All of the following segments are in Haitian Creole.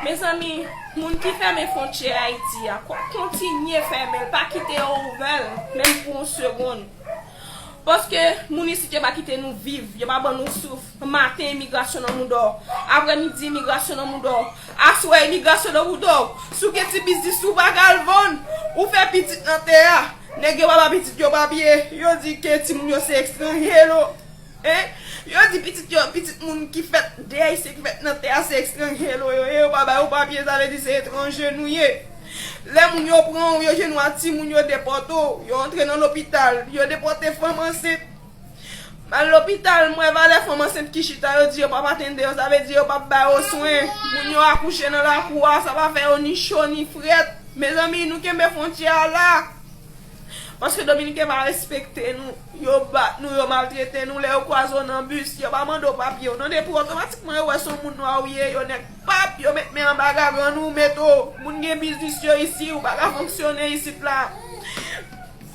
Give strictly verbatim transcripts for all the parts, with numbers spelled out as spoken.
Mezanmi, moun ki fèmen fwontyè Ayiti a, ko- kontinye fèmen l, pa kite yo ouvè l, menm pou yon segonn. Paske moun isit yo pa kite nou viv, yo pa ban nou souf. Maten, imigrasyon nan mouda w. Aprèmidi, imigrasyon nan mouda w. Aswè, imigrasyon nan mouda w. Si w gen ti biznis ou pa ka al vann, ou fè pitit nan tè a. Nèg yo pa ba pitit yo papye, yo di ke timoun yo se etranje lo. Hein? Yo di pitit yo, pitit moun ki fèt, de Ayisyen ki fèt nan tè a se etranje lo yo ye, yo pa ba yo papye, sa vle di se etranje nou ye. Lè moun yo pran w, yo jwenn w ak timoun, yo depòte w, yo antre nan lopital, yo depòte fanm ansent. M al lopital, m wè valè fanm ansent ki chita, yo di yo p ap atende yo, sa vle di yo p ap ba yo swen. Moun yo akouche nan lakou a, sa pa fè yo ni cho ni frèt. Mezanmi, nou kenbe fwontyè a la. Paske Dominiken pa respekte nou, yo bat nou, yo maltrete nou, lè yo kwaze w nan bis, yo pa mande w papye w. Non, depi otomatikman yo wè se yon moun nwa ou ye, yo nèk pap, yo met men anba gagann ou, mete w. Moun gen biznis yo isi, ou pa ka fonksyone isit la.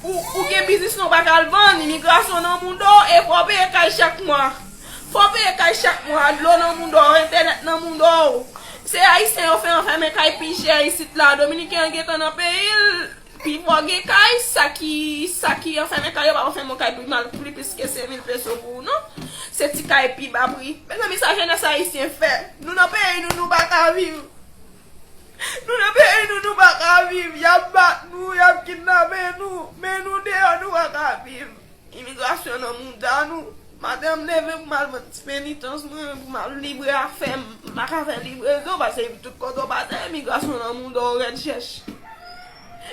Ou, ou gen biznis non pa ka al vann, imigrasyon nan mouda w, e fò w peye kay chak mwa. Fò w peye kay chak mwa, dlo nan mouda w, entènèt nan mouda w. Se Ayisyen yo fè anfèmen kay pi chè isit la. Dominiken an gentan nan peyi l, pi fò gen kay, sa ki, sa ki anfèmen kay yo pa anfèmen kay pi mal, pi plis ke senk mil peso pou ou non. Se ti kay pi ba pri. Mezanmi, sa jenès ayisyen fè. Nou nan peyi nou, nou pa ka viv. Nou nan peyi nou, nou pa ka viv. Y ap bat nou, y ap kidnape nou. Men nou deyò, nou pa ka viv. Imigrasyon nan mouda nou. Maten, m leve pou m al vann ti penitans mwen, pou m al libre afè m. M pa ka fè livrezo, paske tout kote w pase, imigrasyon nan mouda w rèd chèch.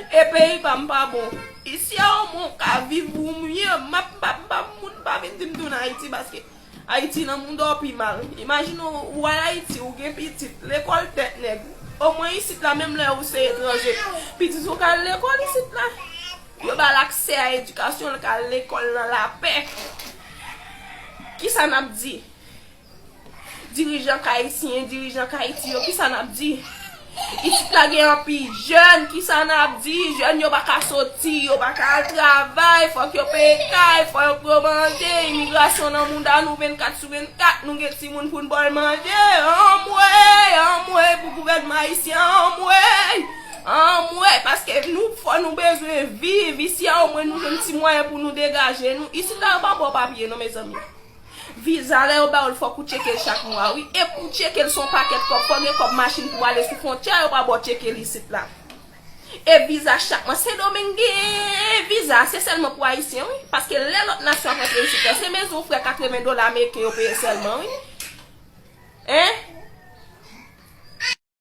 E peyi pa m pa bon. Isi a omwen w ka viv ou mye. M ap, m pa, m pa, moun pa vin di m tounen Ayiti, paske Ayiti nan mouda w pi mal. Imajine w, ou al Ayiti, ou gen pitit, lekòl tèt nèg. Omwen isit la, menm lè ou se etranje, pitit ou ka al lekòl isit la. Yo ba l aksè a edikasyon, l ka al lekòl nan lapè. Kisa n ap di? Dirijan k ayisyen, dirijan k Ayiti yo, kisa n ap di? Isit la gen anpil jèn, kisa n ap di? Jèn yo pa ka soti, yo pa ka al travay, fòk yo peye kay, fòk yo manje, imigrasyon nan mouda nou vennkat sou vennkat, nou gen timoun pou n ba yo manje. Anmwey, anmwey pou gouvènman ayisyen, anmwey, anmwey, paske nou fò nou bezwen viv, isi a omwen nou jwenn ti mwayen pou nou degaje nou. Isit la yo pa ba w papye non, mezanmi. Viza, lè yo ba w l, fòk ou tcheke l chak mwa, wi. E pou w tcheke l, se yon pakèt kòb. Fò w gen kòb machin pou w ale sou fwontyè, yo pa ba w tcheke l isit la. E viza chak mwa. Sendomeng gen viza, se sèlman pou Ayisyen, wi. Paske lè lòt nasyon ap rantre isit la, se mezon frè katreven dola ameriken yo peye sèlman, wi. Hein?